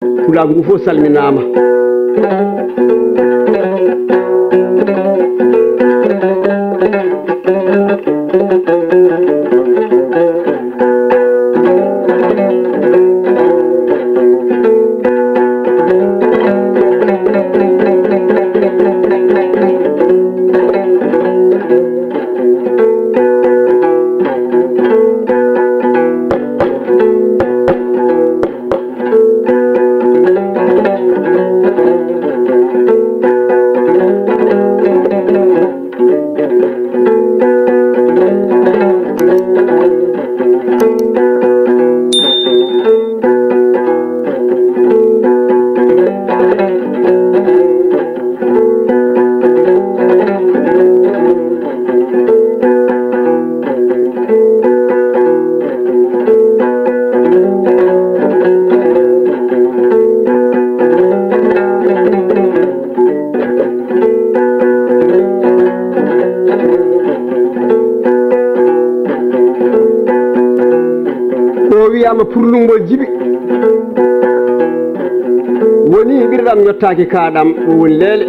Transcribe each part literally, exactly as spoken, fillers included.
Pulaagu ngu fof salminaama. O wiyaama purlumbol jibi. Woni ɓirɗam yottaaki kaaɗam, o woni leele.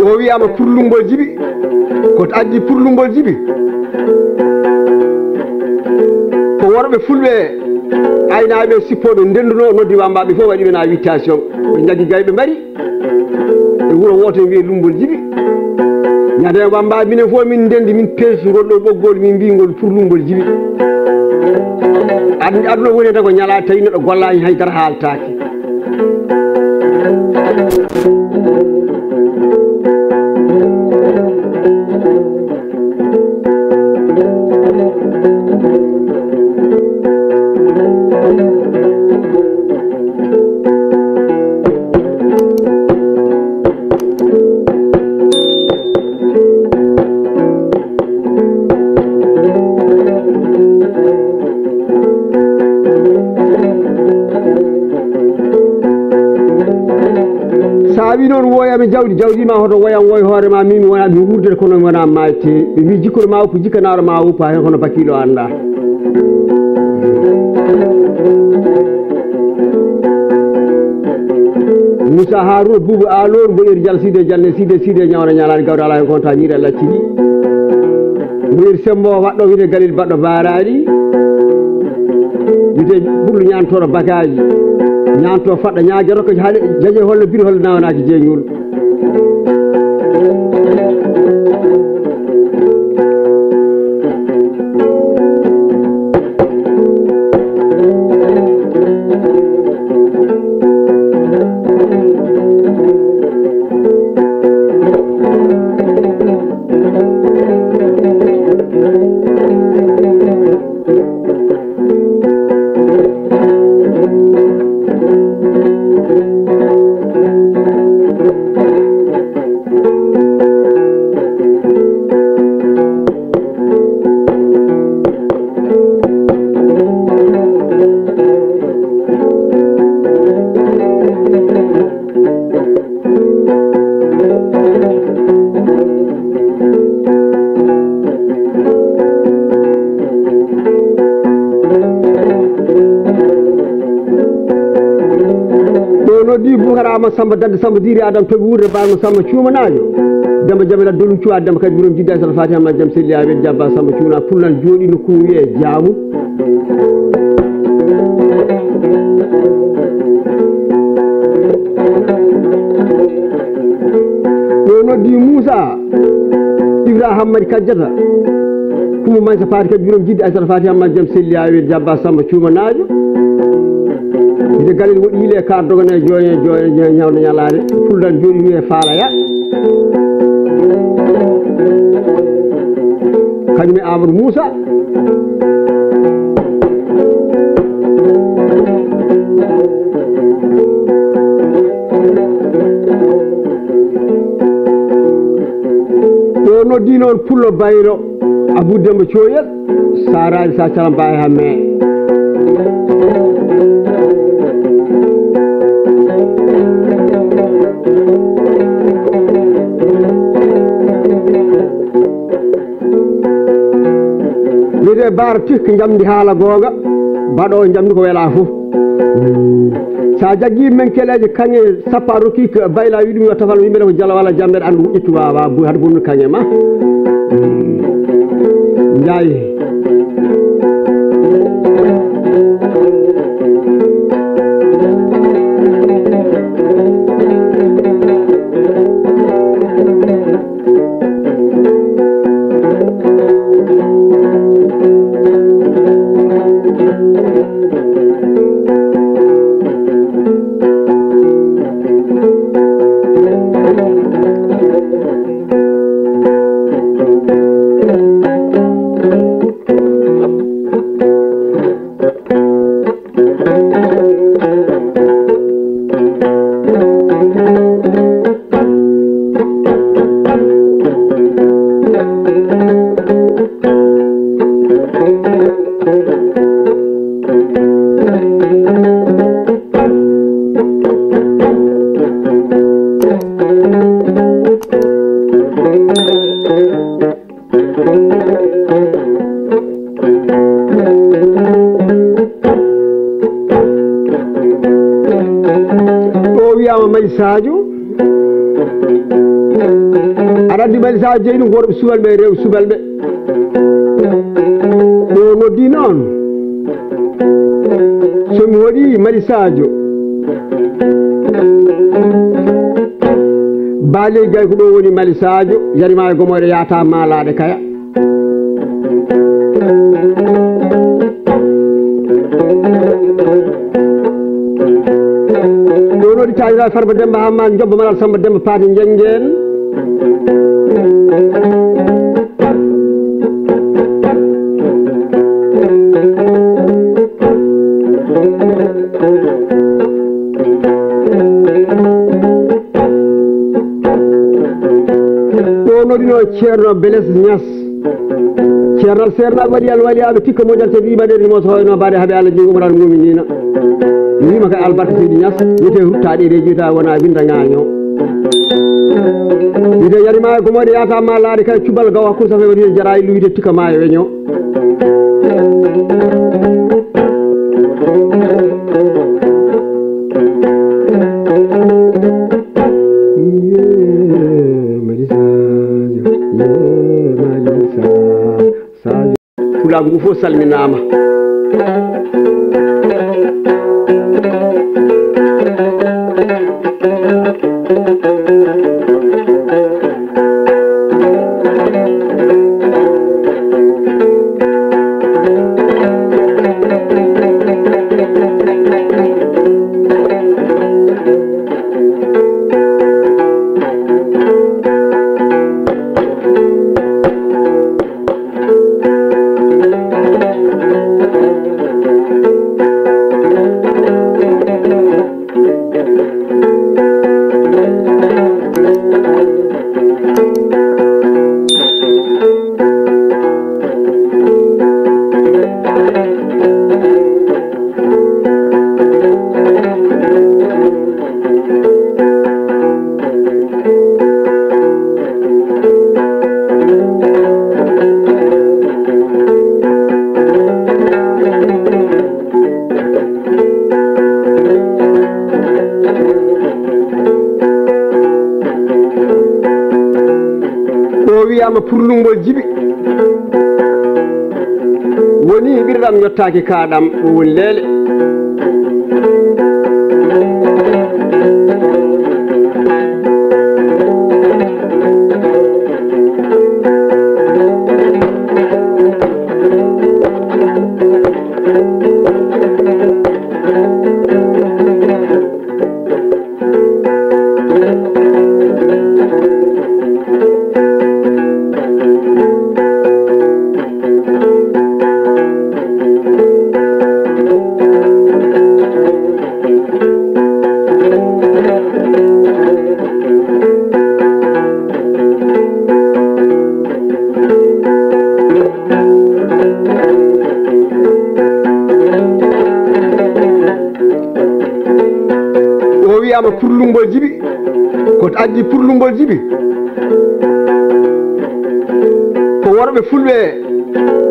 O wiyaama purlumbol jibi. Ko addi purlumbol jibi? Ko worɓe fulɓe aynaaɓe sippooɓe ndennduno, noddi wambaaɓe fof, waɗi ɓe na invitation. Ɓe njaggi gayɓe mbari e wuro wooto, wiye lumbol jibi. Ñande wambaaɓe, minen fof min ndenndi, min peesi ngol ɗo ɓoggol, min mbii ngol purlumbol jibi. Ad-, aduna woni tan ko ñalaa tawi neɗɗo gollaani, hay dara haaltaaki. Sa wi noon woyami jawdi, jawdi ma hoto woyam woy hoore ma, min wona mi wuurde kono wona maayte. Ɓe mbi jikkuɗo ma woppu, jikkanaaɗo ma woppu, hay hono bakiiɗo annda. Moussa Harouna Boubou Alor, Mboyeri Dial Sidi Dialne Sidi Sidi Ñawna Ñalaani Gawda Alaa hen konta ñiiri Allah cili. Mboyeri Sembo waɗɗo wiyete Galil baɗɗo baaraali. Wiyete ɓurɗo ñaantooɗo bakaaji. Ñaanto faɗɗa ñaaja rokka jaje holla biri holla nawanaaki jeeñol. Ɗo noddi Boubacar Amadou Samba Dadde Samba Diri Adam Toɓi Wuurde Baarno Samba Cuumanaajo. Demba Jamila Dolu Cuwa Demba Kadi Burom Jidda Sal Fatiha ma jam selli a wet jabba Samba Cuuna Pullal jooɗi nokku wiyee Jaamu. Ɗo noddi Moussa Ibrahima Madi Kajjata. Kumo Maysa Fati Kadi Burom Jidda Aysata Fati Hamma jam selli a wet jabba Samba Cuumanaajo. Ide Galil woɗi yile ka dogane joye joye joye ñawde ñalaade. Fuldan jooɗi wiye faalaya. Kañum e Amadou Moussa. Ɗo noddi noon Pullo Baylo Abou Demba Coyel. Saaraji sa calam ba e hamme. Wiyete Baara Tirki njamndi haala goonga, baɗo njamndi ko wela fof. Sa jaggi men keleeje kaŋŋe sappo a rokki ko Bayla wi ɗum yo tafal yimɓe ko jalo walla jamɓe aɗa wuƴƴitu wawa bu haɗa bonnu kaŋŋe ma. Njaay. Ɗo wiyama Mali Sadio. Aɗa andi Mali Sadio jeyi ɗum worɓe subalɓe e rewɓe subalɓe. Ɗo noddi noon. So mi waɗi Mali Sadio. Baali gay ko ɗo woni Mali Sadio, yarima e gomoyɗo yaata malaɗe kaya. Ɗo noddi taƴira Farba Demba Hamma Jobba Malal Samba Demba Paati Njenjen. Ɗo nodino Ceerno Beles Ñas. Ceerno Seernaɓe waɗi alwaliyaaɓe tikka moƴal te wiima ɗen rimoto hoyno baɗe haɓe Allah jeygu umaraɗo muminina. Wiima ka albarka seydi Ñas wiyete ruttaɗe reji ta wona winda ŋaño. Wiyete yarima e gomoyɗo yata ma laaɗe kay cubal gawa kursa fe wiyete jara illu wiyete tikka ma e weño. Pulaagu ngu fof salminaama. O wiyama purlungol jibi. Woni ɓirɗam yottaaki kaɗam, o woni leele. Wiyaama Purlumbol Jibi. Ko addi Purlumbol Jibi? Ko worɓe fulɓe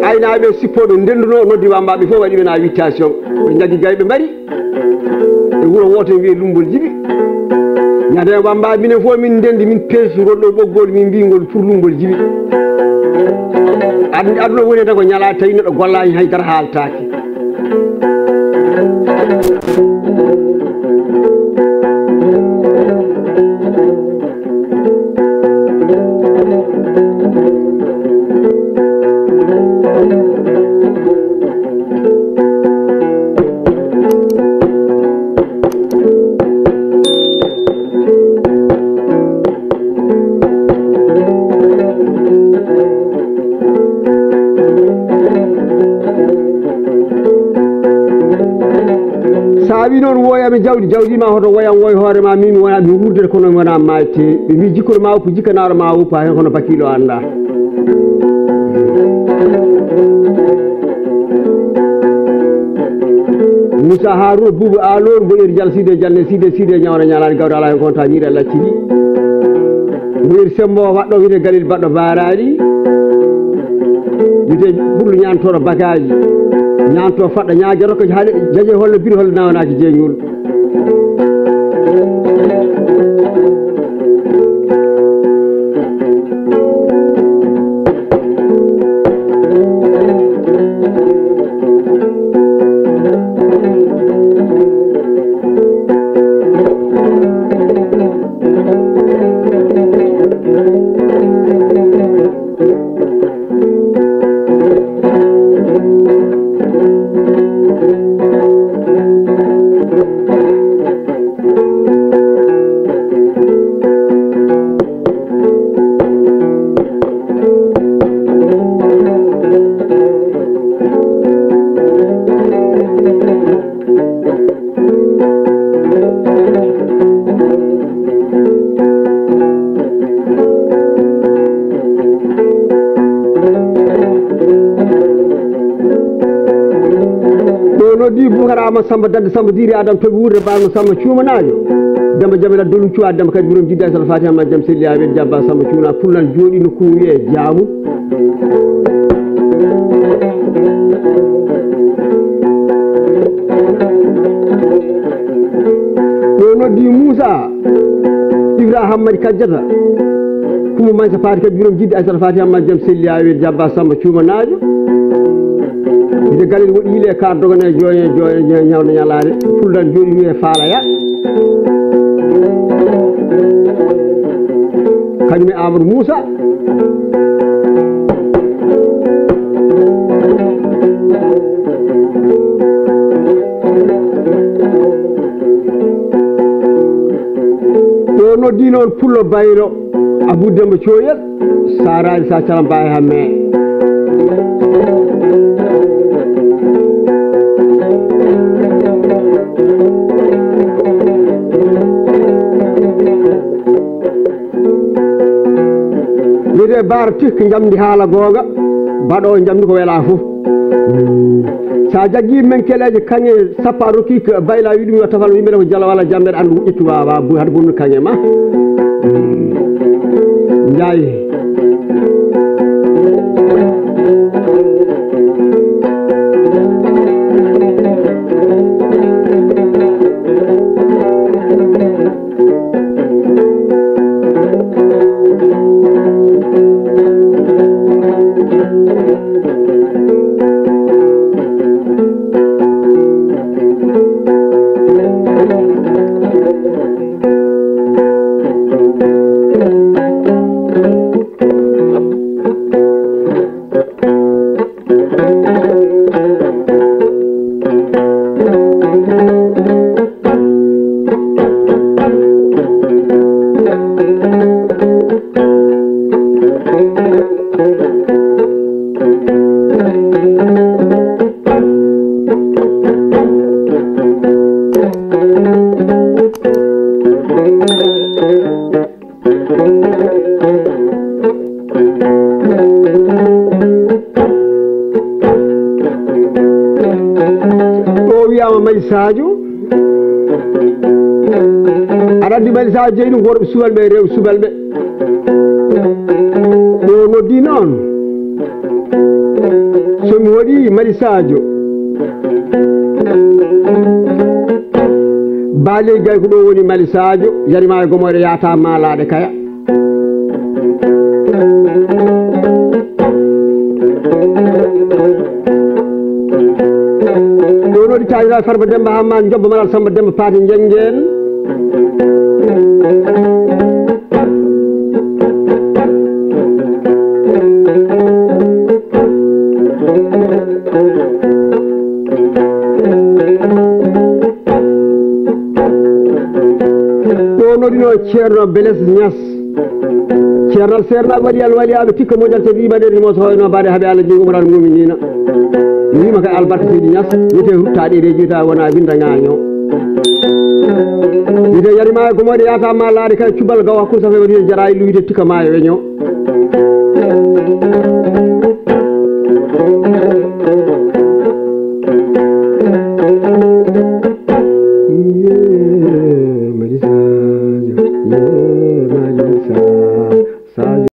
aynaaɓe sippooɓe ndennduno, noddi wambaaɓe fof, waɗi ɓe na invitation. Ɓe njaggi gayɓe mbari e wuro wooto, wiye Lumbol Jibi. Ñande wambaaɓe minen fof min ndenndi, min peesi ngol ɗo ɓoggol, min mbii ngol Purlumbol Jibi. Ad-, aduna woni tan ko ñalaa, tawi neɗɗo gollaani, hay dara haaltaaki. Sa wi noon woyami jawdi, jawdi ma hoto woyam woy hoore ma, min mi wona mi wuurde kono mi wona mayte. Ɓe mbi jikkoɗo ma woppu, jikkanaaɗo ma woppu, hay hono bakiilo annda. Moussa Harouna Boubou Alor, mboɗeeri Diallo Sidi Diallo Sidi Sidi, ñawna ñalaani gawda ala hen konta ñiiɗa lacci ɗi. Mboɗeeri Sembo waɗɗo wiyete Galil baɗɗo baaraali. Wiyete Pullo ñaantooɗo bakaaji. Ñaanto faɗɗa ñaaja rokka jaje holle biri holle nawanaaki jeeñol. Ɗo noddi Boubacar Amadou Samba Dadde Samba Diri Adam Tobi Wuurde Baarno Samba Cuumanaajo. Demba Jamila Dolum Cuwa Demba Kadi Burom Jidda Sal Fatiha Majjam Selli Amen Jabba Samba Cuuna Pullan jooɗi nokku wiye Jaamu. Ɗo noddi Moussa Ibrahima Madi Kajjata. Kumo Maysa Faati Kadi Burom Jiddi Aysata Faati Hamma Jam Selli Awel Jabba Samba Cuuma Naajo. Ide Galel woɗi yile ka dogana joye joye ñawna ñalaare. Fuldan jooɗi wiye Faalaya. Kañum e Amadou Moussa. Ɗo noddi noon Pullo Baylo Abou Demba Coyel, Saraji sa calamba e hamme. Wiyete Baara Tik, njamndi haala goonga, baɗoowo njamndi ko welaa fof. Sa jaggi men keleeje kaŋŋe sappo a rokki ko Bayla wi ɗum yo tafal, yimɓe ne ko jalo walla jamɓe aɗa wuƴƴitu wawa bu hade bonnu kaŋŋe ma. Njaay. O wiyama May Sadio. Addi Mali Sadio jeyi ɗum ko worɓe subalɓe e rewɓe subalɓe. Ɗo noddi noon. So mi waɗi Mali Sadio. Baali gay ko ɗo woni Mali Sadio, yari ma e gomoyɗo yaata maalaɗe kaya. Ɗo noddi taanira Farba Demba Hamma Jobba Malal Samba Demba Paati Njanngeen. Ɗo noddi no Ceerno Beles Ñas. Ceerno Seernaaɓe waɗi alwaliyaaɓe tikka moƴal te wiima ɗe rimo so hoyno mbaɗe haɓe Allah jeygu umaraal muminina. Wiima ka albarka seydi Ñas, wiyete ruttaɗe reji wiyete wona winda ŋaaño. Wiyete yari ma e gomoyɗo yaata ma laaɗe kay cubal gawa hakkunde safe waɗi jara illu wiyete tikka ma e weño.